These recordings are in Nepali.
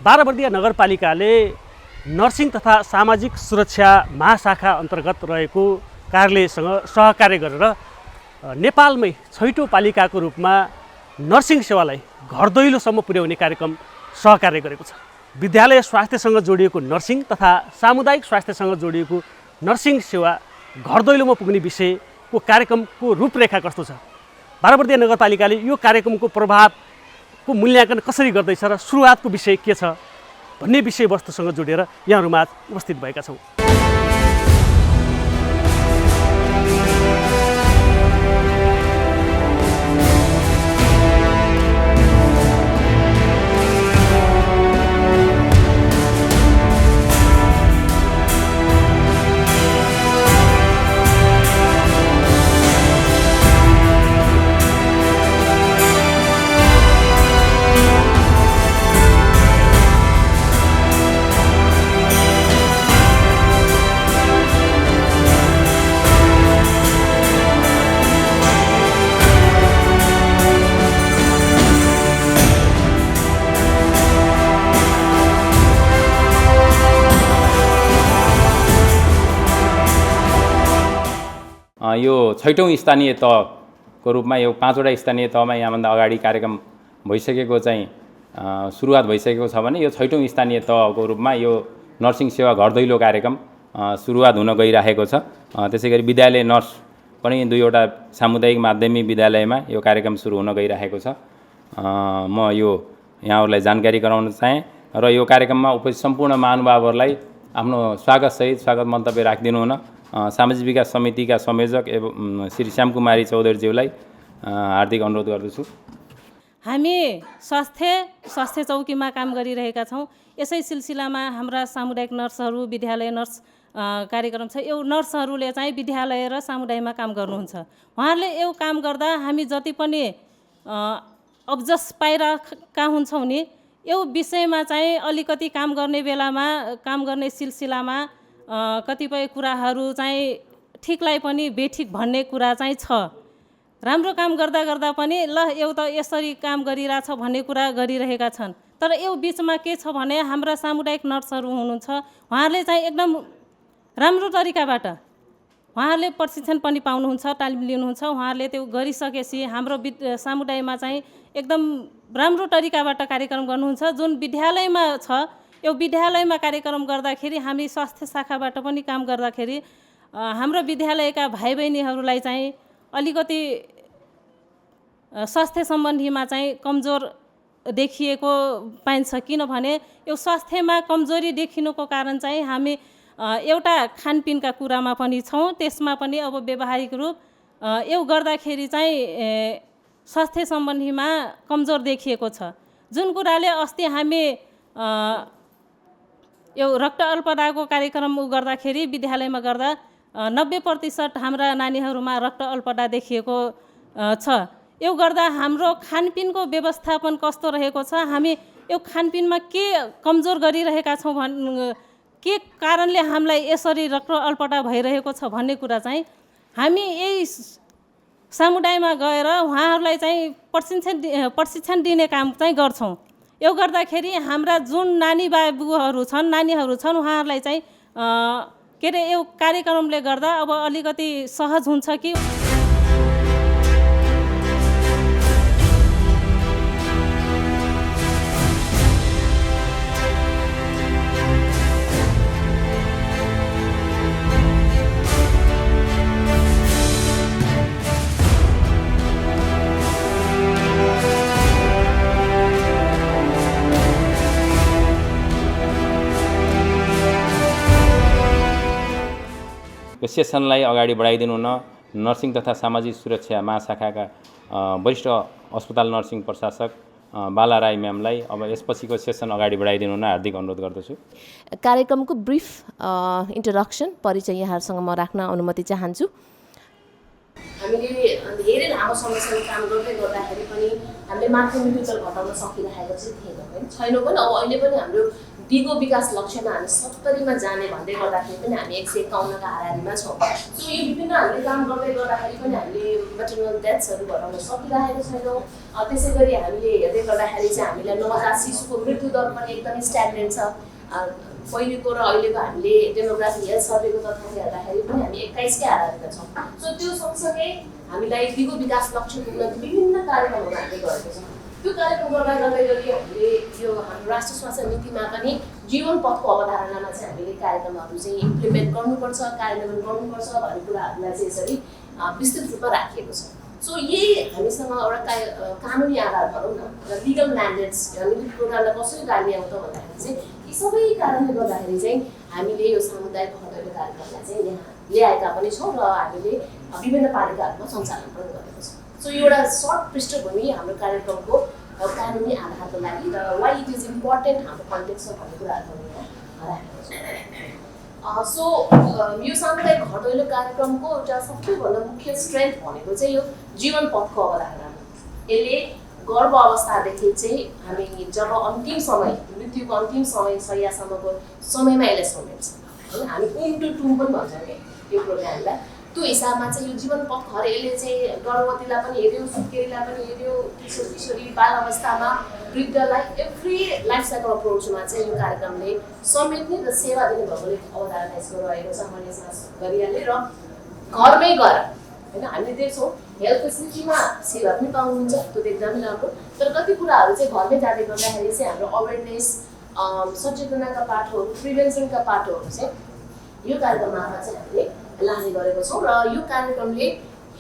बाराबर्दिया नगरपालिकाले नर्सिङ तथा सामाजिक सुरक्षा महाशाखा अन्तर्गत रहेको कार्यालयसँग सहकार्य गरेर नेपालमै छैटौँ पालिकाको रूपमा नर्सिङ सेवालाई घर दैलोसम्म पुर्याउने कार्यक्रम सहकार्य गरेको छ। विद्यालय स्वास्थ्यसँग जोडिएको नर्सिङ तथा सामुदायिक स्वास्थ्यसँग जोडिएको नर्सिङ सेवा घर दैलोमा पुग्ने विषयको कार्यक्रमको रूपरेखा कस्तो छ, बाराबर्दिया नगरपालिकाले यो कार्यक्रमको प्रभावको मूल्याङ्कन कसरी गर्दैछ र सुरुवातको विषय के छ भन्ने विषयवस्तुसँग जोडेर यहाँहरूमा उपस्थित भएका छौँ। यो छैटौँ स्थानीय तहको रूपमा यो 5वटा स्थानीय तहमा यहाँभन्दा अगाडि कार्यक्रम भइसकेको चाहिँ सुरुवात भइसकेको छ भने यो छैटौँ स्थानीय तहको रूपमा यो नर्सिङ सेवा घर दैलो कार्यक्रम सुरुवात हुन गइरहेको छ। त्यसै गरी विद्यालय नर्स पनि 2वटा सामुदायिक माध्यमिक विद्यालयमा यो कार्यक्रम सुरु हुन गइरहेको छ। म यो यहाँहरूलाई जानकारी गराउन चाहेँ र यो कार्यक्रममा उपस्थित सम्पूर्ण महानुभावहरूलाई आफ्नो स्वागत मन्तव्य राखिदिनु हुन सामाजिक विकास समितिका संयोजक एवं श्री श्यामकुमारी चौधरीज्यूलाई हार्दिक अनुरोध गर्दछु। हामी स्वास्थ्य चौकीमा काम गरिरहेका छौँ। यसै सिलसिलामा हाम्रा सामुदायिक नर्सहरू, विद्यालय नर्स कार्यक्रम छ। यो नर्सहरूले चाहिँ विद्यालय र समुदायमा काम गर्नुहुन्छ। उहाँहरूले यो काम गर्दा हामी जति पनि अब्जस पाइरहेका हुन्छौँ नि, यो विषयमा चाहिँ अलिकति काम गर्ने बेलामा, काम गर्ने सिलसिलामा कतिपय कुराहरू चाहिँ ठिकलाई पनि बेठिक भन्ने कुरा चाहिँ छ। राम्रो काम गर्दा गर्दा पनि ल यो त यसरी काम गरिरहेछ भन्ने कुरा गरिरहेका छन्। तर यो बिचमा के छ भने हाम्रा सामुदायिक नर्सहरू हुनुहुन्छ, उहाँहरूले चाहिँ एकदम राम्रो तरिकाबाट उहाँहरूले प्रशिक्षण पनि पाउनुहुन्छ, तालिम लिनुहुन्छ। उहाँहरूले त्यो गरिसकेपछि हाम्रो समुदायमा चाहिँ एकदम राम्रो तरिकाबाट कार्यक्रम गर्नुहुन्छ। जुन विद्यालयमा छ, यो विद्यालयमा कार्यक्रम गर्दाखेरि हामी स्वास्थ्य शाखाबाट पनि काम गर्दाखेरि हाम्रो विद्यालयका भाइ बहिनीहरूलाई चाहिँ अलिकति स्वास्थ्य सम्बन्धीमा चाहिँ कमजोर देखिएको पाइन्छ। किनभने यो स्वास्थ्यमा कमजोरी देखिनुको कारण चाहिँ हामी एउटा खानपिनका कुरामा पनि छौँ, त्यसमा पनि अब व्यवहारिक रूप यो गर्दाखेरि चाहिँ स्वास्थ्य सम्बन्धीमा कमजोर देखिएको छ। जुन कुराले अस्ति हामी यो रक्त अल्पताको कार्यक्रम गर्दाखेरि विद्यालयमा गर्दा 90% हाम्रा नानीहरूमा रक्त अल्पता देखिएको छ। यो गर्दा हाम्रो खानपिनको व्यवस्थापन कस्तो रहेको छ, हामी यो खानपिनमा के कमजोर गरिरहेका छौँ, के कारणले हामीलाई यसरी रक्त अल्पता भइरहेको छ भन्ने कुरा चाहिँ हामी यही समुदायमा गएर उहाँहरूलाई चाहिँ प्रशिक्षण दिने काम चाहिँ गर्छौँ। यो गर्दाखेरि हाम्रा जुन नानीहरू छन् उहाँहरूलाई चाहिँ के अरे यो कार्यक्रमले गर्दा अब अलिकति सहज हुन्छ कि सेसनलाई अगाडि बढाइदिनु हुन नर्सिङ तथा सामाजिक सुरक्षा महाशाखाका वरिष्ठ अस्पताल नर्सिङ प्रशासक बाला राई म्यामलाई अब यसपछिको सेसन अगाडि बढाइदिनु हुन हार्दिक अनुरोध गर्दछु। कार्यक्रमको ब्रिफ इन्ट्रोडक्सन परिचय यहाँहरूसँग म राख्न अनुमति चाहन्छु। हामीले धेरै लामो समयसम्म काम गर्दै गर्दाखेरि पनि हामीले माध्यमिक विचल घटाउन सकिरहेको चाहिँ थिएन, छैनौँ पनि। अब अहिले पनि हाम्रो दिगो विकास लक्ष्यमा हामी 70 मा जाने भन्दै गर्दाखेरि पनि हामी 151 का हाराहारीमा छौँ। सो यो विभिन्न हामीले काम गर्दै गर्दाखेरि पनि हामीले मेटर्नल डेथ्सहरू घटाउन सकिरहेको छैनौँ। त्यसै गरी हामीले हेर्दै गर्दाखेरि चाहिँ हामीलाई नवजात शिशुको मृत्यु दर पनि एकदमै स्ट्याग्नेन्ट छ। पहिलेको र अहिलेको हामीले डेमोग्राफी हेल्थ सर्वेको तथ्याङ्क हेर्दाखेरि पनि हामी 21 कै हाराहारीमा छौँ। सो त्यो सँगसँगै हामीलाई दिगो विकास लक्ष्य पुग्न विभिन्न कार्यक्रमहरू हामीले गरेको छौँ। त्यो कार्यक्रम गर्दै हामीले यो हाम्रो राष्ट्रिय स्वास्थ्य नीतिमा पनि जीवन पथको अवधारणामा चाहिँ हामीले कार्यक्रमहरू चाहिँ इम्प्लिमेन्ट गर्नुपर्छ, कार्यान्वयन गर्नुपर्छ भन्ने कुराहरूलाई चाहिँ यसरी विस्तृत रूपमा राखिएको छ। सो यही हामीसँग एउटा कानुनी आधार भनौँ न र लिगल म्यान्डेट्स हामीले प्रोग्रामलाई कसरी गाड्ने आउँछ भन्दाखेरि चाहिँ यी सबै कारणले गर्दाखेरि चाहिँ हामीले यो सामुदायिक खर्दैलो कार्यक्रमलाई चाहिँ यहाँ ल्याएका पनि छौँ र हामीले विभिन्न पालिकाहरूमा सञ्चालन पनि गरेको छौँ। सो एउटा सर्ट पृष्ठभूमि हाम्रो कार्यक्रमको कानुनी आधारको लागि र वाइ इट इज इम्पोर्टेन्ट हाम्रो कन्टेक्स्ट भन्ने कुराहरू पनि यहाँ राखेको छौँ। सो यो सामुदायिक घरदैलो कार्यक्रमको एउटा सबैभन्दा मुख्य स्ट्रेन्थ भनेको चाहिँ यो जीवन पथको अवधारणा। यसले गर्भ अवस्थादेखि चाहिँ हामी जब अन्तिम समय मृत्युको अन्तिम समय शय्यासम्मको समयमा यसले समेट्छ होइन। हामी टुम टु टुम पनि भन्छौँ कि यो प्रोग्रामलाई। त्यो हिसाबमा चाहिँ यो जीवन पथ घर यसले चाहिँ गर्भवतीलाई पनि हेऱ्यो, सुत्केरीलाई पनि हेऱ्यो, किशोर किशोरी बाल अवस्थामा वृद्धलाई एभ्री लाइफ साइकल अप्रोचमा चाहिँ यो कार्यक्रमले समेट्ने र सेवा दिने भौगोलिक अवधारणा यसको रहेको छ। मैले यसमा गरिहालेँ र घरमै गएर होइन हामीले देख्छौँ हेल्थ फेसिलिटीमा सेवा पनि पाउनुहुन्छ, त्यो त एकदमै राम्रो। तर कति कुराहरू चाहिँ घरमै जाँदै गर्दाखेरि चाहिँ हाम्रो अवेरनेस, सचेतनाका पाठोहरू, प्रिभेन्सनका पाठोहरू चाहिँ यो कार्यक्रम मार्फत चाहिँ हामीले लाने गरेको छौँ र यो कार्यक्रमले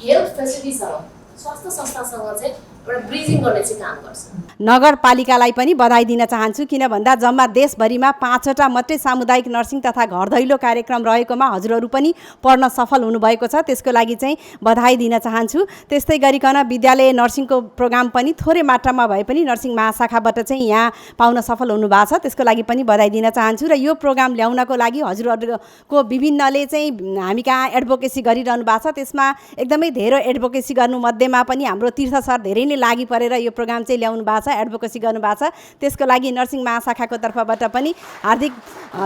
हेल्थ फेसिलिटीसँग स्वास्थ्य संस्थासँग चाहिँ एउटा ब्रिजिङ गर्ने चाहिँ काम गर्छ। नगरपालिकालाई पनि बधाई दिन चाहन्छु, किन भन्दा जम्मा देशभरिमा 5वटा मात्रै सामुदायिक नर्सिङ तथा घर दैलो कार्यक्रम रहेकोमा हजुरहरू पनि पढ्न सफल हुनुभएको छ। त्यसको लागि चाहिँ बधाई दिन चाहन्छु। त्यस्तै गरिकन विद्यालय नर्सिङको प्रोग्राम पनि थोरै मात्रामा भए पनि नर्सिङ महाशाखाबाट चाहिँ यहाँ पाउन सफल हुनुभएको छ। त्यसको लागि पनि बधाई दिन चाहन्छु। र यो प्रोग्राम ल्याउनको लागि हजुरहरूको विभिन्नले चाहिँ हामी कहाँ एडभोकेसी गरिरहनु भएको छ। त्यसमा एकदमै धेरै एडभोकेसी गर्नुमध्येमा पनि हाम्रो तीर्थ सर धेरै नै लागि परेर यो प्रोग्राम चाहिँ ल्याउनु भएको छ, एडभोकेसी गर्नुभएको छ। त्यसको लागि नर्सिङ महाशाखाको तर्फबाट पनि हार्दिक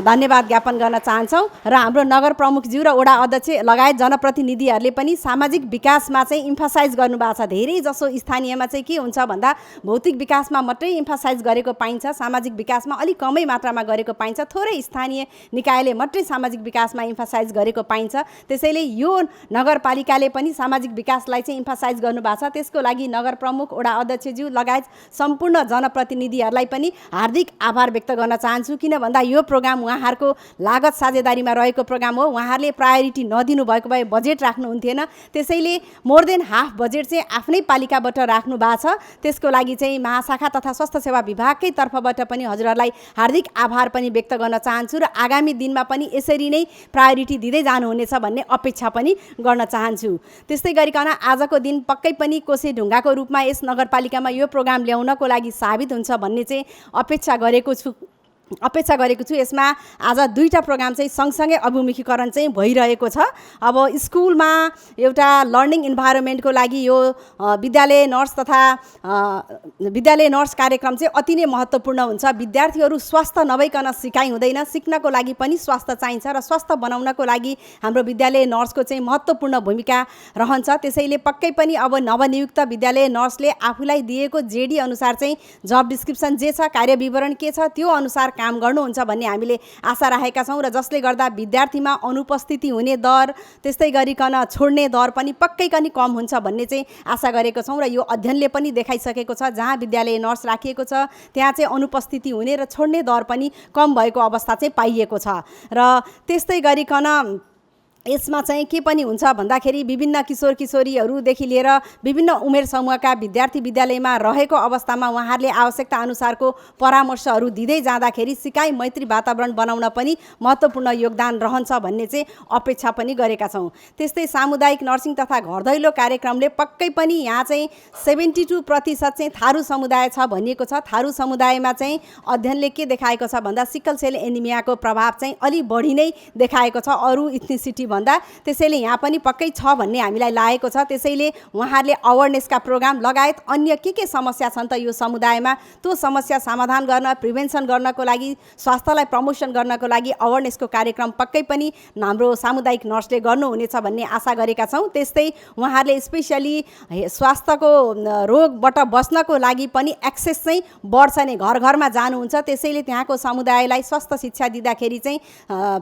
धन्यवाद ज्ञापन गर्न चाहन्छौँ। र हाम्रो नगर प्रमुखज्यू र वडा अध्यक्ष लगायत जनप्रतिनिधिहरूले पनि सामाजिक विकासमा चाहिँ इम्फासाइज गर्नुभएको छ। धेरै जसो स्थानीयमा चाहिँ के हुन्छ भन्दा भौतिक विकासमा मात्रै इम्फासाइज गरेको पाइन्छ, सामाजिक विकासमा अलिक कमै मात्रामा गरेको पाइन्छ। थोरै स्थानीय निकायले मात्रै सामाजिक विकासमा इम्फासाइज गरेको पाइन्छ। त्यसैले यो नगरपालिकाले पनि सामाजिक विकासलाई चाहिँ इम्फासाइज गर्नुभएको छ। त्यसको लागि नगर प्रमुख, वडा अध्यक्षज्यू लगायत सम्पूर्ण जनप्रतिनिधिहरूलाई पनि हार्दिक आभार व्यक्त गर्न चाहन्छु। किन भन्दा यो प्रोग्राम उहाँहरूको लागत साझेदारीमा रहेको प्रोग्राम हो। उहाँहरूले प्रायोरिटी नदिनु भएको भए बजेट राख्नुहुन्थेन। त्यसैले मोर देन हाफ बजेट चाहिँ आफ्नै पालिकाबाट राख्नु भएको छ। त्यसको लागि चाहिँ महाशाखा तथा स्वास्थ्य सेवा विभागकै तर्फबाट पनि हजुरहरूलाई हार्दिक आभार पनि व्यक्त गर्न चाहन्छु र आगामी दिनमा पनि यसरी नै प्रायोरिटी दिँदै जानुहुनेछ भन्ने अपेक्षा पनि गर्न चाहन्छु। त्यस्तै गरिकन आजको दिन पक्कै पनि कोसे ढुङ्गाको रूपमा यस नगरपालिकामा यो प्रोग्राम ल्याउनको लागि साबित हुन्छ भन्ने चाहिँ अपेक्षा गरेको छु। यसमा आज 2टा प्रोग्राम चाहिँ सँगसँगै अभिमुखीकरण चाहिँ भइरहेको छ। अब स्कुलमा एउटा लर्निङ इन्भाइरोमेन्टको लागि यो विद्यालय नर्स तथा विद्यालय नर्स कार्यक्रम चाहिँ अति नै महत्त्वपूर्ण हुन्छ। विद्यार्थीहरू स्वस्थ नभइकन सिकाइ हुँदैन, सिक्नको लागि पनि स्वास्थ्य चाहिन्छ र स्वास्थ्य बनाउनको लागि हाम्रो विद्यालय नर्सको चाहिँ महत्त्वपूर्ण भूमिका रहन्छ। त्यसैले पक्कै पनि अब नवनियुक्त विद्यालय नर्सले आफूलाई दिएको जेडी अनुसार चाहिँ जब डिस्क्रिप्सन जे छ, कार्यविवरण के छ, त्यो अनुसार काम गर्नुहुन्छ भन्ने हामीले आशा राखेका छौँ। र जसले गर्दा विद्यार्थीमा अनुपस्थिति हुने दर, त्यस्तै गरिकन छोड्ने दर पनि पक्कै पनि कम हुन्छ भन्ने चाहिँ आशा गरेको छौँ। र यो अध्ययनले पनि देखाइसकेको छ, जहाँ विद्यालय नर्स राखिएको छ त्यहाँ चाहिँ अनुपस्थिति हुने र छोड्ने दर पनि कम भएको अवस्था चाहिँ पाइएको छ। र त्यस्तै गरिकन यसमा चाहिँ के पनि हुन्छ भन्दाखेरि विभिन्न किशोर किशोरीहरूदेखि लिएर विभिन्न उमेर समूहका विद्यार्थी विद्यालयमा रहेको अवस्थामा उहाँहरूले आवश्यकता अनुसारको परामर्शहरू दिँदै जाँदाखेरि सिकाइ मैत्री वातावरण बनाउन पनि महत्त्वपूर्ण योगदान रहन्छ भन्ने चाहिँ अपेक्षा पनि गरेका छौँ। त्यस्तै सामुदायिक नर्सिङ तथा घर दैलो कार्यक्रमले पक्कै पनि यहाँ चाहिँ 72% चाहिँ थारू समुदाय छ भनिएको छ। थारू समुदायमा चाहिँ अध्ययनले के देखाएको छ भन्दा सिकल सेल एनिमियाको प्रभाव चाहिँ अलि बढी नै देखाएको छ अरू इथनिसिटी भन्दा, त्यसैले यहाँ पनि पक्कै छ भन्ने हामीलाई लागेको छ। त्यसैले उहाँहरूले अवेरनेसका प्रोग्राम लगायत अन्य के समस्या छन् त यो समुदायमा, त्यो समस्या समाधान गर्न, प्रिभेन्सन गर्नको लागि, स्वास्थ्यलाई प्रमोसन गर्नको लागि अवेरनेसको कार्यक्रम पक्कै पनि हाम्रो सामुदायिक नर्सले गर्नुहुनेछ भन्ने आशा गरेका छौँ। त्यस्तै उहाँहरूले स्पेसली स्वास्थ्यको रोगबाट बच्नको लागि पनि एक्सेस चाहिँ बढ्छ नै, घर घरमा जानुहुन्छ। त्यसैले त्यहाँको समुदायलाई स्वास्थ्य शिक्षा दिँदाखेरि चाहिँ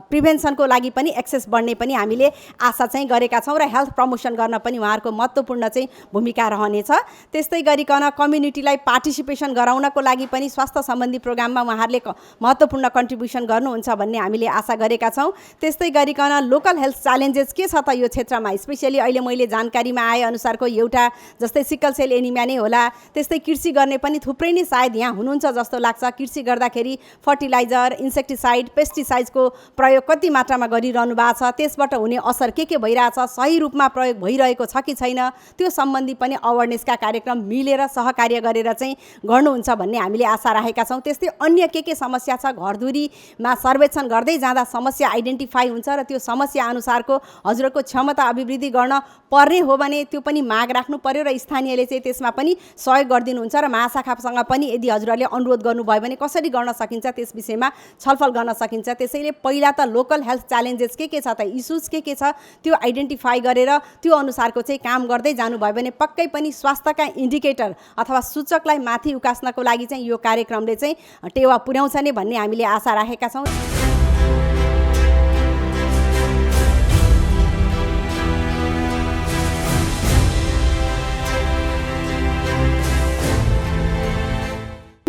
प्रिभेन्सनको लागि पनि एक्सेस बढ्ने पनि हामीले आशा चाहिँ गरेका छौँ र हेल्थ प्रमोसन गर्न पनि उहाँहरूको महत्त्वपूर्ण चाहिँ भूमिका रहनेछ। त्यस्तै गरिकन कम्युनिटीलाई पार्टिसिपेसन गराउनको लागि पनि स्वास्थ्य सम्बन्धी प्रोग्राममा उहाँहरूले महत्त्वपूर्ण कन्ट्रिब्युसन गर्नुहुन्छ भन्ने हामीले आशा गरेका छौँ। त्यस्तै गरिकन लोकल हेल्थ च्यालेन्जेस के छ त यो क्षेत्रमा, स्पेसली अहिले मैले जानकारीमा आए अनुसारको एउटा जस्तै सिकल सेल एनिमिया नै होला, त्यस्तै कृषि गर्ने पनि थुप्रै नै सायद यहाँ हुनुहुन्छ जस्तो लाग्छ। कृषि गर्दाखेरि फर्टिलाइजर, इन्सेक्टिसाइड, पेस्टिसाइड्सको प्रयोग कति मात्रामा गरिरहनु भएको छ, त्यसबाट हुने असर के भइरहेछ, सही रूपमा प्रयोग भइरहेको छ कि छैन, त्यो सम्बन्धी पनि अवेरनेसका कार्यक्रम मिलेर सहकार्य गरेर चाहिँ गर्नुहुन्छ भन्ने हामीले आशा राखेका छौँ। त्यस्तै अन्य के समस्या छ, घरधुरीमा सर्वेक्षण गर्दै जाँदा समस्या आइडेन्टिफाई हुन्छ र त्यो समस्या अनुसारको हजुरको क्षमता अभिवृद्धि गर्न पर्ने हो भने त्यो पनि माग राख्नु पर्यो र स्थानीयले चाहिँ त्यसमा पनि सहयोग गरिदिनुहुन्छ र महाशाखासँग पनि यदि हजुरहरूले अनुरोध गर्नुभयो भने कसरी गर्न सकिन्छ त्यस विषयमा छलफल गर्न सकिन्छ। त्यसैले पहिला त लोकल हेल्थ च्यालेन्जेस के छ त, इस्युज के छ त्यो आइडेन्टिफाई गरेर त्यो अनुसारको चाहिँ काम गर्दै जानुभयो भने पक्कै पनि स्वास्थ्यका इन्डिकेटर अथवा सूचकलाई माथि उकास्नको लागि चाहिँ यो कार्यक्रमले चाहिँ टेवा पुर्याउँछ नै भन्ने हामीले आशा राखेका छौँ।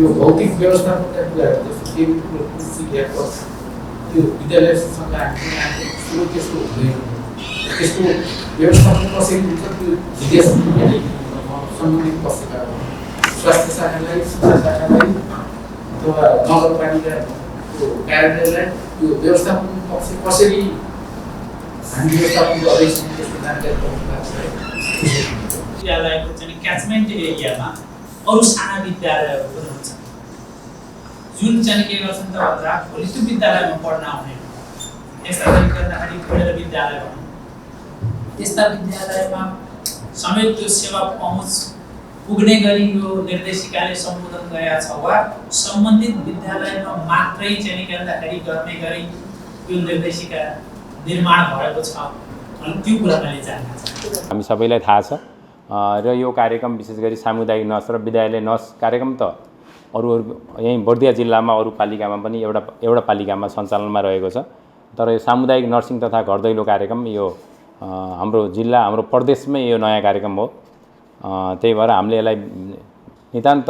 भौतिक व्यवस्थापनका कुराहरू जस्तो सिकेको त्यो विद्यालयसँग सुरु त्यस्तो हुँदैन, त्यसको व्यवस्थापन कसरी हुन्छ त्यो जिज्ञासा सम्बन्धित पक्षकार स्वास्थ्य शाखालाई, शिक्षा शाखालाई अथवा नगरपालिकाको कार्यालयलाई त्यो व्यवस्थापन पक्ष कसरी हामी व्यवस्थापन गर्दैछौँ त्यसको जानकारी पाउनु भएको छ। विद्यालयको चाहिँ क्याचमेन्ट एरियामा अरू साना विद्यालयहरू पनि हुन्छन् जुन चाहिँ के गर्छन् त भन्दा भोलि त्यो विद्यालयमा पढ्न आउने यस्ता गर्दाखेरि पढेर विद्यालय भनौँ, त्यस्ता विद्यालयमा समेत त्यो सेवा पहुँच पुग्ने गरी यो निर्देशिकाले सम्बोधन गरेका छ वा सम्बन्धित विद्यालयमा मात्रै चाहिँ गर्दाखेरि गर्ने गरी यो निर्देशिका निर्माण भएको छ अनि त्यो कुरा मैले जान्न चाहन्छु। हामी सबैलाई थाहा छ र यो कार्यक्रम विशेष गरी सामुदायिक नर्स र विद्यालय नर्स कार्यक्रम त अरू यहीँ बर्दिया जिल्लामा अरू पालिकामा पनि एउटा पालिकामा सञ्चालनमा रहेको छ। तर यो सामुदायिक नर्सिङ तथा घर दैलो कार्यक्रम यो हाम्रो जिल्ला, हाम्रो प्रदेशमै यो नयाँ कार्यक्रम हो। त्यही भएर हामीले यसलाई नितान्त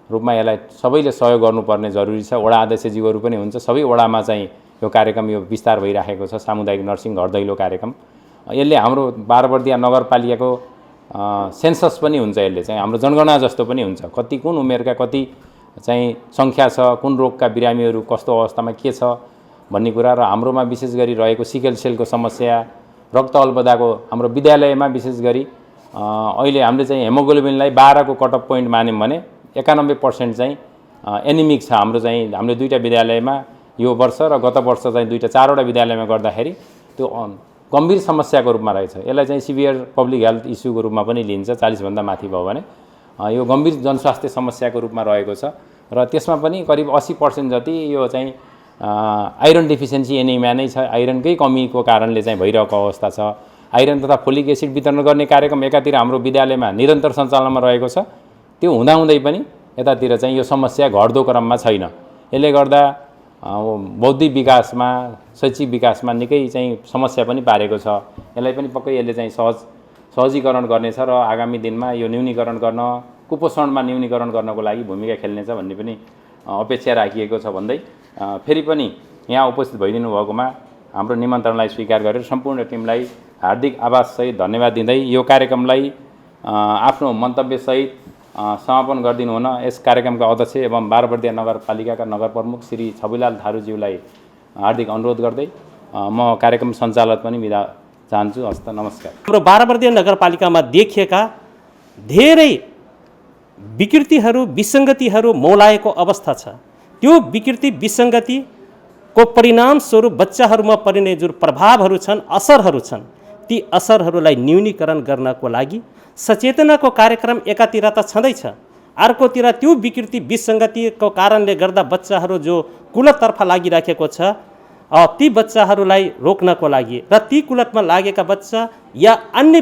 रूपमा यसलाई सबैले सहयोग गर्नुपर्ने जरुरी छ। वडा अध्यक्षज्यूहरू पनि हुन्छ, सबै वडामा चाहिँ यो कार्यक्रम यो विस्तार भइराखेको छ सामुदायिक नर्सिङ घर दैलो कार्यक्रम। यसले हाम्रो बारबर्दिया नगरपालिकाको सेन्सस पनि हुन्छ, यसले चाहिँ हाम्रो जनगणना जस्तो पनि हुन्छ, कति कुन उमेरका कति चाहिँ सङ्ख्या छ, कुन रोगका बिरामीहरू कस्तो अवस्थामा के छ भन्ने कुरा र हाम्रोमा विशेष गरी रहेको सिकल सेलको समस्या, रक्त अल्पदाको हाम्रो विद्यालयमा विशेष गरी अहिले हामीले चाहिँ हेमोग्लोबिनलाई 12 को कटअफ पोइन्ट मान्यौँ भने 91% चाहिँ एनिमिक छ हाम्रो चाहिँ हामीले दुईटा विद्यालयमा यो वर्ष र गत वर्ष चाहिँ दुईटा 4वटा विद्यालयमा गर्दाखेरि त्यो गम्भीर समस्याको रूपमा रहेछ। यसलाई चाहिँ सिभियर पब्लिक हेल्थ इस्युको रूपमा पनि लिन्छ, 40 भन्दा माथि भयो भने यो गम्भीर जनस्वास्थ्य समस्याको रूपमा रहेको छ र त्यसमा पनि करिब 80% जति यो चाहिँ आइरन डिफिसियन्सी एनिमिया नै छ। आइरनकै कमीको कारणले चाहिँ भइरहेको अवस्था छ। आइरन तथा फोलिक एसिड वितरण गर्ने कार्यक्रम एकातिर हाम्रो विद्यालयमा निरन्तर सञ्चालनमा रहेको छ, त्यो हुँदाहुँदै पनि यतातिर चाहिँ यो समस्या घट्दो क्रममा छैन। यसले गर्दा बौद्धिक विकासमा, शैक्षिक विकासमा निकै चाहिँ समस्या पनि पारेको छ। यसलाई पनि पक्कै यसले चाहिँ सहजीकरण गर्नेछ र आगामी दिनमा यो न्यूनीकरण गर्न, कुपोषणमा न्यूनीकरण गर्नको लागि भूमिका खेल्नेछ भन्ने पनि अपेक्षा राखिएको छ भन्दै फेरि पनि यहाँ उपस्थित भइदिनु भएकोमा हाम्रो निमन्त्रणलाई स्वीकार गरेर सम्पूर्ण टिमलाई हार्दिक आभारसहित धन्यवाद दिँदै यो कार्यक्रमलाई आफ्नो मन्तव्यसहित समापन गरिदिनु हुन यस कार्यक्रमका अध्यक्ष एवं बारबर्दिया नगरपालिकाका नगर प्रमुख श्री छविलाल थारूज्यूलाई हार्दिक अनुरोध गर्दै म कार्यक्रम सञ्चालक पनि बिदा चाहन्छु। हस्त नमस्कार। हाम्रो बारबर्दिया नगरपालिकामा देखिएका धेरै विकृतिहरू, विसङ्गतिहरू मौलाएको अवस्था छ। त्यो विकृति, विसङ्गति को परिणामस्वरूप बच्चाहरूमा परिने जुन प्रभावहरू छन्, असरहरू छन्, ती असरहरूलाई न्यूनीकरण गर्नको लागि सचेतनाको कार्यक्रम एकातिर त छँदैछ, अर्कोतिर त्यो विकृति विसङ्गतिको कारणले गर्दा बच्चाहरू जो कुलततर्फ लागिराखेको छ, ती बच्चाहरूलाई रोक्नको लागि र ती कुलतमा लागेका बच्चा या अन्य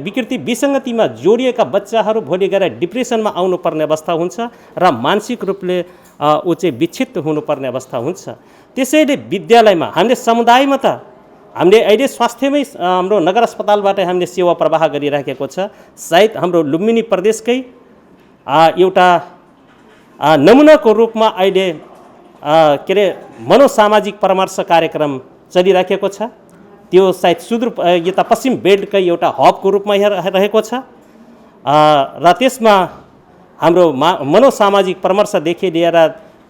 विकृति विसङ्गतिमा जोडिएका बच्चाहरू भोलि गएर डिप्रेसनमा आउनुपर्ने अवस्था हुन्छ र मानसिक रूपले ऊ चाहिँ विक्षिप्त हुनुपर्ने अवस्था हुन्छ। त्यसैले विद्यालयमा हामीले समुदायमा त हामीले अहिले स्वास्थ्यमै हाम्रो नगर अस्पतालबाट हामीले सेवा प्रवाह गरिराखेको छ। सायद हाम्रो लुम्बिनी प्रदेशकै एउटा नमुनाको रूपमा अहिले के अरे मनोसामाजिक परामर्श कार्यक्रम चलिराखेको छ। त्यो सायद सुदूर यता पश्चिम बेल्टकै एउटा हबको रूपमा रहेको छ र त्यसमा हाम्रो मनोसामाजिक परामर्शदेखि लिएर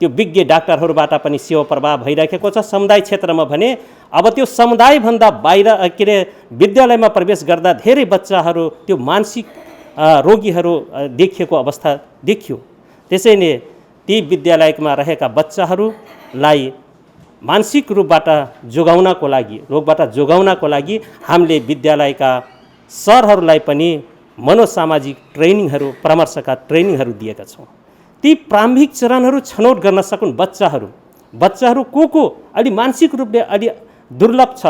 त्यो विज्ञ डाक्टरहरूबाट पनि सेवा प्रवाह भइराखेको छ। समुदाय क्षेत्रमा भने अब त्यो समुदायभन्दा बाहिर के अरे विद्यालयमा प्रवेश गर्दा धेरै बच्चाहरू त्यो मानसिक रोगीहरू देखिएको अवस्था देखियो। त्यसैले ती विद्यालयमा रहेका बच्चाहरूलाई मानसिक रूपबाट जोगाउनको लागि, रोगबाट जोगाउनको लागि हामीले विद्यालयका सरहरूलाई पनि मनोसामाजिक ट्रेनिङहरू, परामर्शका ट्रेनिङहरू दिएका छौँ। ती प्रारम्भिक चरणहरू छनौट गर्न सकुन् बच्चाहरू को अलि मानसिक रूपले अलि दुर्लभ छ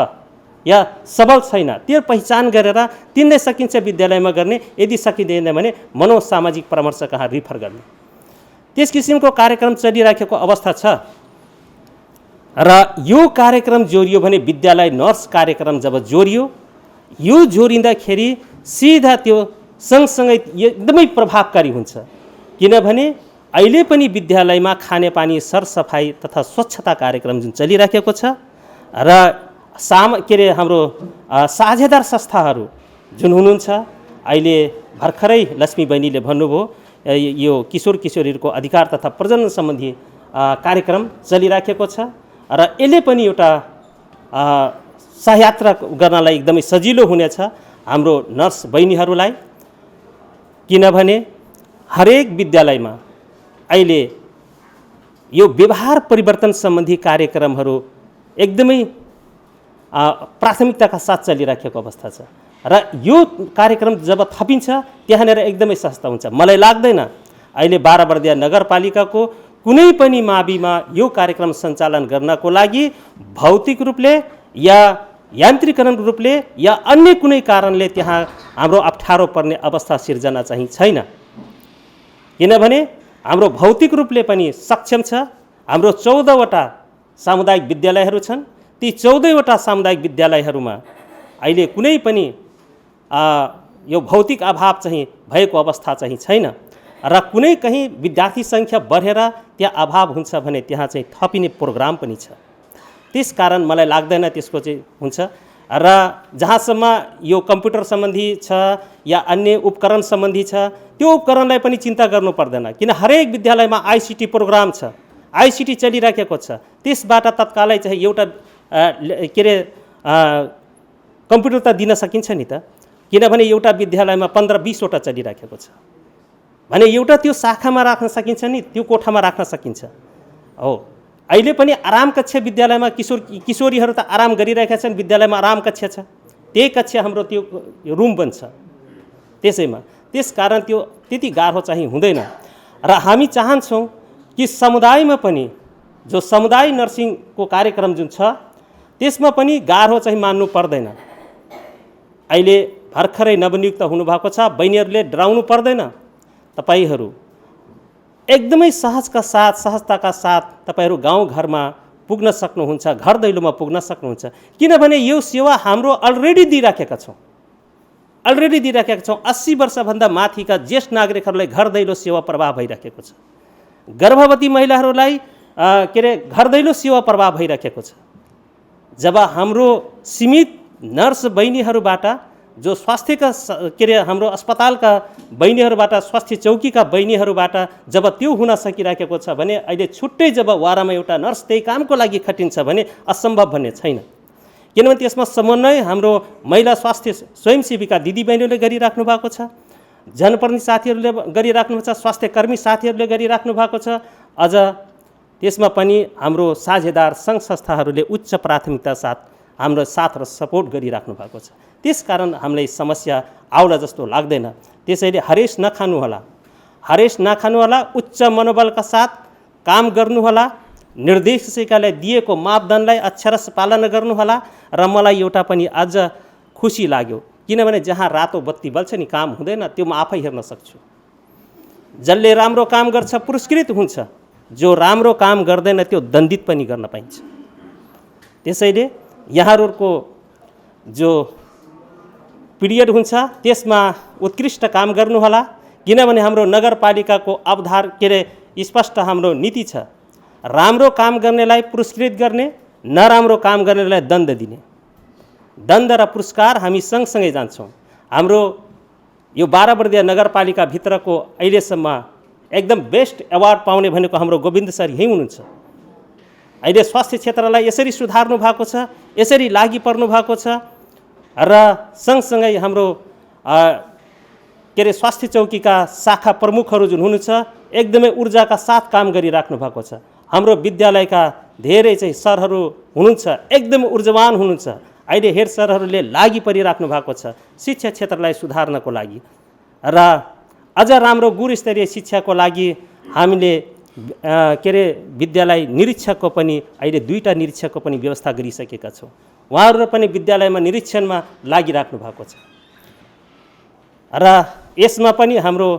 या सबल छैन, त्यो पहिचान गरेर तिनले सकिन्छ विद्यालयमा गर्ने, यदि सकिँदैन भने मनोसामाजिक परामर्श कहाँ रिफर गर्ने। त्यस किसिमको कार्यक्रम चलिराखेको अवस्था छ र यो कार्यक्रम जोडियो भने विद्यालय नर्स कार्यक्रम जब जोडियो, यो जोडिँदाखेरि सिधा त्यो सँगसँगै एकदमै प्रभावकारी हुन्छ। किनभने अहिले पनि विद्यालयमा खानेपानी सरसफाइ तथा स्वच्छता कार्यक्रम जुन चलिराखेको छ र के अरे हाम्रो साझेदार संस्थाहरू जुन हुनुहुन्छ, अहिले भर्खरै लक्ष्मी बहिनीले भन्नुभयो यो किशोर किशोरीहरूको अधिकार तथा प्रजनन सम्बन्धी कार्यक्रम चलिराखेको छ र यसले पनि एउटा सहयात्रा गर्नलाई एकदमै सजिलो हुनेछ हाम्रो नर्स बहिनीहरूलाई। किनभने हरेक विद्यालयमा अहिले यो व्यवहार परिवर्तन सम्बन्धी कार्यक्रमहरू एकदमै प्राथमिकताका साथ चलिराखेको अवस्था छ र यो कार्यक्रम जब थपिन्छ त्यहाँनिर एकदमै सस्ता हुन्छ। मलाई लाग्दैन अहिले 12 बर्दिया नगरपालिकाको कुनै पनि माविमा यो कार्यक्रम सञ्चालन गर्नको लागि भौतिक रूपले या यान्त्रिकरण रूपले या अन्य कुनै कारणले त्यहाँ हाम्रो अप्ठ्यारो पर्ने अवस्था सिर्जना चाहिँ छैन। किनभने हाम्रो भौतिक रूपले पनि सक्षम छ। हाम्रो 14वटा सामुदायिक विद्यालयहरू छन्। ती 14वटा सामुदायिक विद्यालयहरूमा अहिले कुनै पनि यो भौतिक अभाव चाहिँ भएको अवस्था चाहिँ छैन र कुनै कहीँ विद्यार्थी सङ्ख्या बढेर त्यहाँ अभाव हुन्छ भने त्यहाँ चाहिँ थपिने प्रोग्राम पनि छ। त्यसकारण मलाई लाग्दैन त्यसको चाहिँ हुन्छ र जहाँसम्म यो कम्प्युटर सम्बन्धी छ या अन्य उपकरण सम्बन्धी छ त्यो उपकरणलाई पनि चिन्ता गर्नु पर्दैन। किन हरेक विद्यालयमा आइसिटी प्रोग्राम छ, आइसिटी चलिराखेको छ। त्यसबाट तत्कालै चाहिँ एउटा के अरे कम्प्युटर त दिन सकिन्छ नि त। किनभने एउटा विद्यालयमा 15-20वटा चलिराखेको छ भने एउटा त्यो शाखामा राख्न सकिन्छ नि, त्यो कोठामा राख्न सकिन्छ। हो अहिले पनि आराम कक्षा विद्यालयमा किशोरीहरू त आराम गरिरहेका छन्, विद्यालयमा आराम कक्षा छ, त्यही कक्षा हाम्रो त्यो रुम बन्छ त्यसैमा। त्यसकारण त्यो त्यति गाह्रो चाहिँ हुँदैन र हामी चाहन्छौँ कि समुदायमा पनि जो समुदाय नर्सिङको कार्यक्रम जुन छ त्यसमा पनि गाह्रो चाहिँ मान्नु पर्दैन। अहिले भर्खरै नवनियुक्त हुनुभएको छ, बहिनीहरूले डराउनु पर्दैन। तपाईहरू एकदमै सहजका साथ, सहजताका साथ तपाईहरू गाउँघरमा पुग्न सक्नुहुन्छ, घर दैलोमा पुग्न सक्नुहुन्छ। किनभने यो सेवा हाम्रो अलरेडी दिइराखेका छौँ, 80 वर्षभन्दा माथिका ज्येष्ठ नागरिकहरूलाई घर दैलो सेवा प्रवाह भइराखेको छ। गर्भवती महिलाहरूलाई के अरे घर दैलो सेवा प्रवाह भइराखेको छ। जब हाम्रो सीमित नर्स बहिनीहरूबाट जो स्वास्थ्यका के अरे हाम्रो अस्पतालका बहिनीहरूबाट, स्वास्थ्य चौकीका बहिनीहरूबाट जब त्यो हुन सकिराखेको छ भने अहिले छुट्टै जब वारामा एउटा नर्स त्यही कामको लागि खटिन्छ भने असम्भव भन्ने छैन। किनभने त्यसमा समन्वय हाम्रो महिला स्वास्थ्य स्वयंसेविका दिदीबहिनीहरूले गरिराख्नु भएको छ, जनप्रतिनिधि साथीहरूले गरिराख्नु भएको छ, स्वास्थ्य कर्मी साथीहरूले गरिराख्नु भएको छ। अझ त्यसमा पनि हाम्रो साझेदार सङ्घ संस्थाहरूले उच्च प्राथमिकता साथ हाम्रो साथ र सपोर्ट गरिराख्नु भएको छ। त्यसकारण हामीलाई समस्या आउला जस्तो लाग्दैन। त्यसैले हरेस नखानुहोला, हरेस नखानुहोला, उच्च मनोबलका साथ काम गर्नुहोला, निर्देशिकाले दिएको मापदण्डलाई अक्षरशः पालना गर्नुहोला। र मलाई एउटा पनि अझ खुसी लाग्यो, किनभने जहाँ रातो बत्ती बल्छ नि काम हुँदैन, त्यो म आफै हेर्न सक्छु। जसले राम्रो काम गर्छ पुरस्कृत हुन्छ, जो राम्रो काम गर्दैन त्यो दण्डित पनि गर्न पाइन्छ। त्यसैले यहाँहरूको जो पिरियड हुन्छ त्यसमा उत्कृष्ट काम गर्नुहोला, किनभने हाम्रो नगरपालिकाको स्पष्ट हाम्रो नीति छ, राम्रो काम गर्नेलाई पुरस्कृत गर्ने, नराम्रो काम गर्नेलाई दण्ड दिने। दण्ड र पुरस्कार हामी सँगसँगै जान्छौँ। हाम्रो यो 12 वर्षीय नगरपालिकाभित्रको अहिलेसम्म एकदम बेस्ट एवार्ड पाउने भनेको हाम्रो गोविन्द सर यहीँ हुनुहुन्छ। अहिले स्वास्थ्य क्षेत्रलाई यसरी सुधार्नु भएको छ, यसरी लागि पर्नु भएको छ र सँगसँगै हाम्रो स्वास्थ्य चौकीका शाखा प्रमुखहरू जुन हुनुहुन्छ एकदमै ऊर्जाका साथ काम गरिराख्नु भएको छ। हाम्रो विद्यालयका धेरै चाहिँ सरहरू हुनुहुन्छ, एकदमै ऊर्जावान हुनुहुन्छ। अहिले हेड सरहरूले लागि परिराख्नु भएको छ शिक्षा क्षेत्रलाई सुधार्नको लागि। र अझ राम्रो गुणस्तरीय शिक्षाको लागि हामीले विद्यालय निरीक्षकको पनि अहिले 2टा निरीक्षकको पनि व्यवस्था गरिसकेका छौँ। उहाँहरू पनि विद्यालयमा निरीक्षणमा लागिराख्नु भएको छ। र यसमा पनि हाम्रो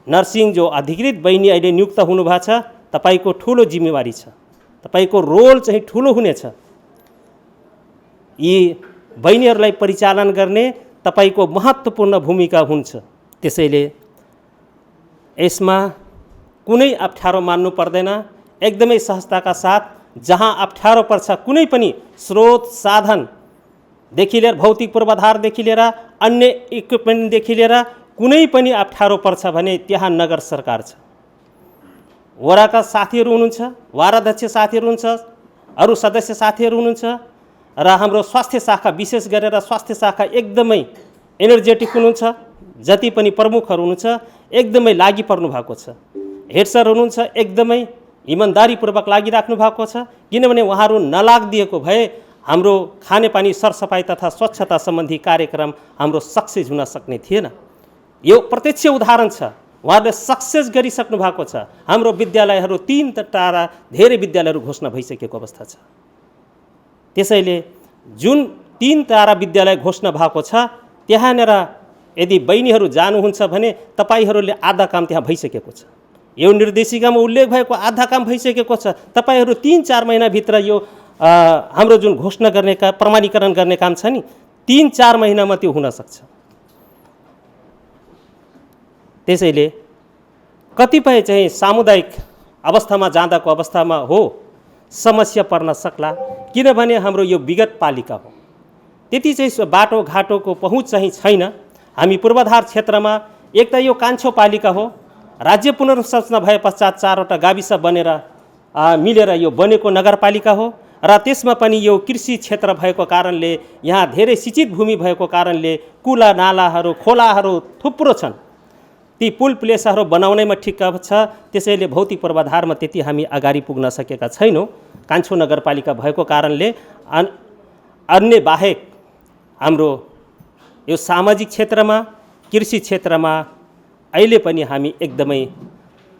नर्सिङ जो अधिकृत बहिनी अहिले नियुक्त हुनुभएको छ, तपाईको ठुलो जिम्मेवारी छ, तपाईको रोल चाहिँ ठुलो हुनेछ। यी बहिनीहरूलाई परिचालन गर्ने तपाईको महत्त्वपूर्ण भूमिका हुन्छ। त्यसैले यसमा कुनै अप्ठ्यारो मान्नु पर्दैन, एकदमै सहजताका साथ जहाँ अप्ठ्यारो पर्छ कुनै पनि स्रोत साधनदेखि लिएर भौतिक पूर्वाधारदेखि लिएर अन्य इक्विपमेन्टदेखि लिएर कुनै पनि अप्ठ्यारो पर्छ भने त्यहाँ नगर सरकार छ, वडाका साथीहरू हुनुहुन्छ, वाराध्यक्ष साथीहरू हुनुहुन्छ, अरू सदस्य साथीहरू हुनुहुन्छ र हाम्रो स्वास्थ्य शाखा विशेष गरेर स्वास्थ्य शाखा एकदमै एनर्जेटिक हुनुहुन्छ। जति पनि प्रमुखहरू हुनुहुन्छ एकदमै लागि पर्नु भएको छ। हेड सर हुनुहुन्छ एकदमै इमान्दारीपूर्वक लागिराख्नु भएको छ, किनभने उहाँहरू नलागिदिएको भए हाम्रो खानेपानी सरसफाइ तथा स्वच्छता सम्बन्धी कार्यक्रम हाम्रो सक्सेस हुन सक्ने थिएन। यो प्रत्यक्ष उदाहरण छ, उहाँहरूले सक्सेस गरिसक्नु भएको छ। हाम्रो विद्यालयहरू 3 टाढा धेरै विद्यालयहरू घोषणा भइसकेको अवस्था छ। त्यसैले जुन 3 टाढा विद्यालय घोषणा भएको छ त्यहाँनिर यदि बहिनीहरू जानुहुन्छ भने तपाईँहरूले आधा काम त्यहाँ भइसकेको छ। यो निर्देशिकामा उल्लेख भएको आधा काम भइसकेको छ। तपाईँहरू 3-4 महिनाभित्र यो हाम्रो जुन घोषणा गर्ने प्रमाणीकरण गर्ने काम छ नि 3-4 महिनामा त्यो हुन सक्छ। त्यसैले कतिपय चाहिँ सामुदायिक अवस्थामा जाँदाको अवस्थामा हो समस्या पर्न सक्ला, किनभने हाम्रो यो विगत पालिका हो, त्यति चाहिँ बाटोघाटोको पहुँच चाहिँ छैन। हामी पूर्वाधार क्षेत्रमा एक त यो कान्छो पालिका हो, राज्य पुनर्संरचना भए पश्चात 4वटा गाविस बनेर मिलेर यो बनेको नगरपालिका हो र त्यसमा पनि यो कृषि क्षेत्र भएको कारणले यहाँ धेरै सिंचित भूमि भएको कारणले कुला नालाहरू खोलाहरू थुप्रो छन्। ती पुल प्लेसहरू बनाउनेमा ठिक छ। त्यसैले भौतिक पूर्वाधारमा त्यति हामी अगाडि पुग्न सकेका छैनौँ कान्छो नगरपालिका भएको कारणले। अन्य बाहेक हाम्रो यो सामाजिक क्षेत्रमा कृषि क्षेत्रमा अहिले पनि हामी एकदमै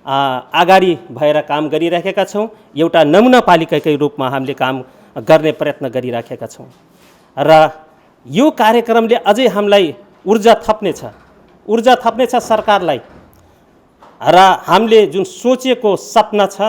अगाडि भएर काम गरिराखेका छौँ। एउटा नमुना पालिकाकै रूपमा हामीले काम गर्ने प्रयत्न गरिराखेका छौँ र यो कार्यक्रमले अझै हामीलाई ऊर्जा थप्नेछ सरकारलाई। र हामीले जुन सोचेको सपना छ,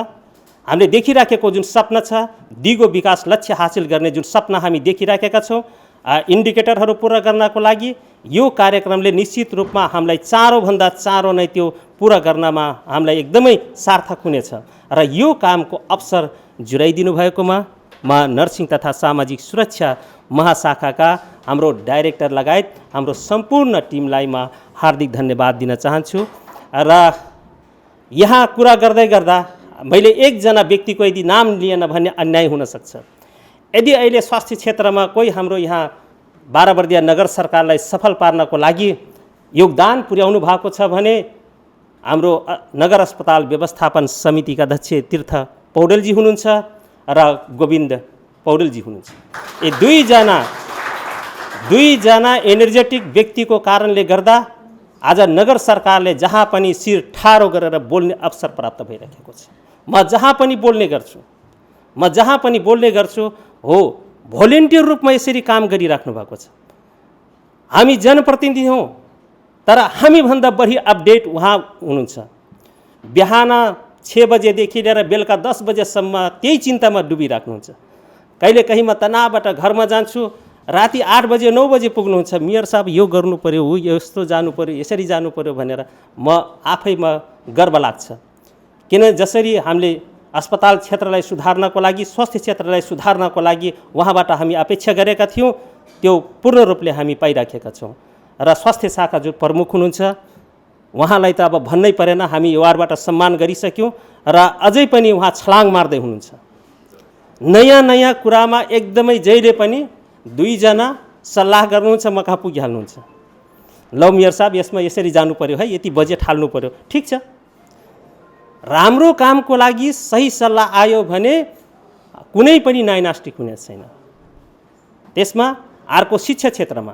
हामीले देखिराखेको जुन सपना छ, दिगो विकास लक्ष्य हासिल गर्ने जुन सपना हामी देखिराखेका छौँ, इन्डिकेटरहरू पुरा गर्नको लागि यो कार्यक्रमले निश्चित रूपमा हामीलाई चाँडोभन्दा चाँडो नै त्यो पुरा गर्नमा हामीलाई एकदमै सार्थक हुनेछ। र यो कामको अवसर जुराइदिनु भएकोमा म नर्सिङ तथा सामाजिक सुरक्षा महाशाखाका हाम्रो डाइरेक्टर लगायत हाम्रो सम्पूर्ण टिमलाई म हार्दिक धन्यवाद दिन चाहन्छु। र यहाँ कुरा गर्दै गर्दा मैले एकजना व्यक्तिको यदि नाम लिएन भने अन्याय हुन सक्छ। यदि अहिले स्वास्थ्य क्षेत्रमा कोही हाम्रो यहाँ 12 वर्षीय नगर सरकारलाई सफल पार्नको लागि योगदान पुर्याउनु भएको छ भने हाम्रो नगर अस्पताल व्यवस्थापन समितिका अध्यक्ष तीर्थ पौडेलजी हुनुहुन्छ र गोविन्द पौडेलजी हुनुहुन्छ। यी दुईजना एनर्जेटिक व्यक्तिको कारणले गर्दा आज नगर सरकारले जहाँ पनि शिर ठाडो गरेर बोल्ने अवसर प्राप्त भइरहेको छ। म जहाँ पनि बोल्ने गर्छु हो भोलिन्टियर रूपमा यसरी काम गरिराख्नु भएको छ। हामी जनप्रतिनिधि हौँ तर हामीभन्दा बढी अपडेट उहाँ हुनुहुन्छ। बिहान 6 बजेदेखि लिएर बेलुका 10 बजेसम्म त्यही चिन्तामा डुबिराख्नुहुन्छ। कहिलेकाहीँ म तनावबाट घरमा जान्छु, राति 8 बजे 9 बजे पुग्नुहुन्छ। मेयर साहब यो गर्नु पर्यो, हो यस्तो जानु पर्यो, यसरी जानु पर्यो भनेर म आफैमा गर्व लाग्छ। किन जसरी हामीले अस्पताल क्षेत्रलाई सुधार्नको लागि, स्वास्थ्य क्षेत्रलाई सुधार्नको लागि उहाँबाट हामी अपेक्षा गरेका थियौँ, त्यो पूर्ण रूपले हामी पाइराखेका छौँ। र स्वास्थ्य शाखा जो प्रमुख हुनुहुन्छ उहाँलाई त अब भन्नै परेन, हामी यो वारबाट सम्मान गरिसक्यौँ र अझै पनि उहाँ छलाङ मार्दै हुनुहुन्छ। नयाँ कुरामा एकदमै जहिले पनि दुईजना सल्लाह गर्नुहुन्छ, म कहाँ पुगिहाल्नुहुन्छ। ल मेयर साहब यसमा यसरी जानु पर्यो है, यति बजेट हाल्नु पर्यो, ठिक छ। राम्रो कामको लागि सही सल्लाह आयो भने कुनै पनि नाइनास्टिक हुने छैन। त्यसमा अर्को शिक्षा क्षेत्रमा,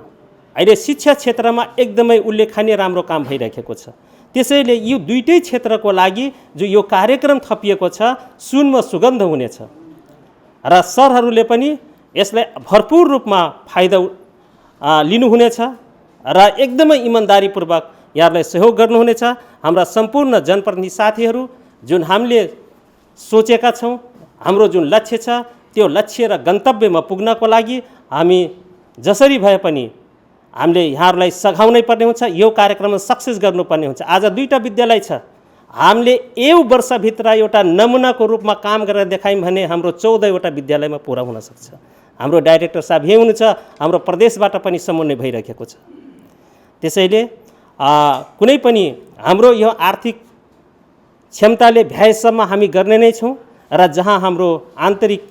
अहिले शिक्षा क्षेत्रमा एकदमै उल्लेखनीय राम्रो काम भइरहेको छ। त्यसैले यो दुईटै क्षेत्रको लागि जो यो कार्यक्रम थपिएको छ सुनमा सुगन्ध हुनेछ र सरहरूले पनि यसलाई भरपूर रूपमा फाइदा लिनुहुनेछ र एकदमै इमान्दारीपूर्वक यहाँलाई सहयोग गर्नुहुनेछ। हाम्रा सम्पूर्ण जनप्रतिनिधि साथीहरू जुन हामीले सोचेका छौँ, हाम्रो जुन लक्ष्य छ त्यो लक्ष्य र गन्तव्यमा पुग्नको लागि हामी जसरी भए पनि हामीले यहाँहरूलाई सघाउनै पर्ने हुन्छ, यो कार्यक्रममा सक्सेस गर्नुपर्ने हुन्छ। आज 2टा विद्यालय छ, हामीले यो वर्षभित्र एउटा नमुनाको रूपमा काम गरेर देखायौँ भने हाम्रो 14वटा विद्यालयमा पुरा हुन सक्छ। हाम्रो डाइरेक्टर साहब यही हुनुहुन्छ, हाम्रो प्रदेशबाट पनि समन्वय भइरहेको छ। त्यसैले कुनै पनि हाम्रो यो आर्थिक क्षमताले भ्याएसम्म हामी गर्ने नै छौँ र जहाँ हाम्रो आन्तरिक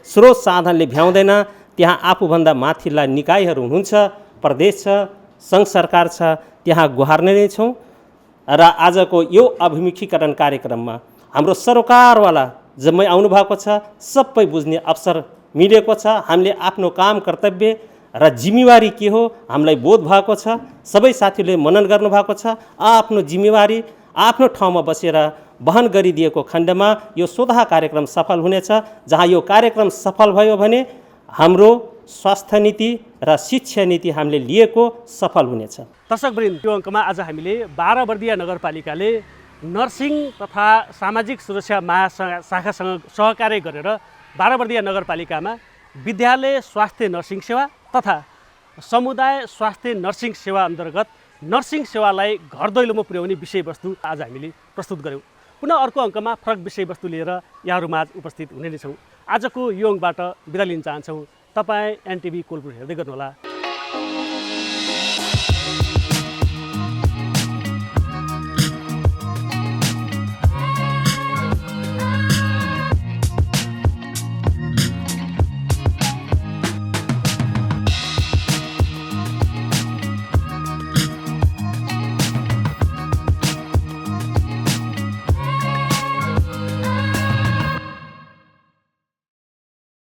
स्रोत साधनले भ्याउँदैन त्यहाँ आफूभन्दा माथिल्ला निकायहरू हुनुहुन्छ, प्रदेश छ, सङ्घ सरकार छ, त्यहाँ गुहार्ने नै छौँ। र आजको यो अभिमुखीकरण कार्यक्रममा हाम्रो सरकारवाला जम्मै आउनुभएको छ, सबै बुझ्ने अवसर मिलेको छ। हामीले आफ्नो काम कर्तव्य र जिम्मेवारी के हो हामीलाई बोध भएको छ। सबै साथीहरूले मनन गर्नुभएको छ। आफ्नो जिम्मेवारी आफ्नो ठाउँमा बसेर वहन गरिदिएको खण्डमा यो सोधा कार्यक्रम सफल हुनेछ। जहाँ यो कार्यक्रम सफल भयो भने हाम्रो स्वास्थ्य नीति र शिक्षा नीति हामीले लिएको सफल हुनेछ। दर्शकवृन्द, यो अङ्कमा आज हामीले 12 बर्दिया नगरपालिकाले नर्सिङ तथा सामाजिक सुरक्षा महाशाखासँग सहकार्य गरेर 12 बर्दिया नगरपालिकामा विद्यालय स्वास्थ्य नर्सिङ सेवा तथा समुदाय स्वास्थ्य नर्सिङ सेवा अन्तर्गत नर्सिङ सेवालाई घर दैलोमा पुर्याउने विषयवस्तु आज हामीले प्रस्तुत गऱ्यौँ। पुनः अर्को अङ्कमा फरक विषयवस्तु लिएर यहाँहरूमा आज उपस्थित हुने नै छौँ। आजको यो अङ्कबाट बिदा लिन चाहन्छौँ। तपाईँ एनटिभी कोलपुर हेर्दै गर्नुहोला।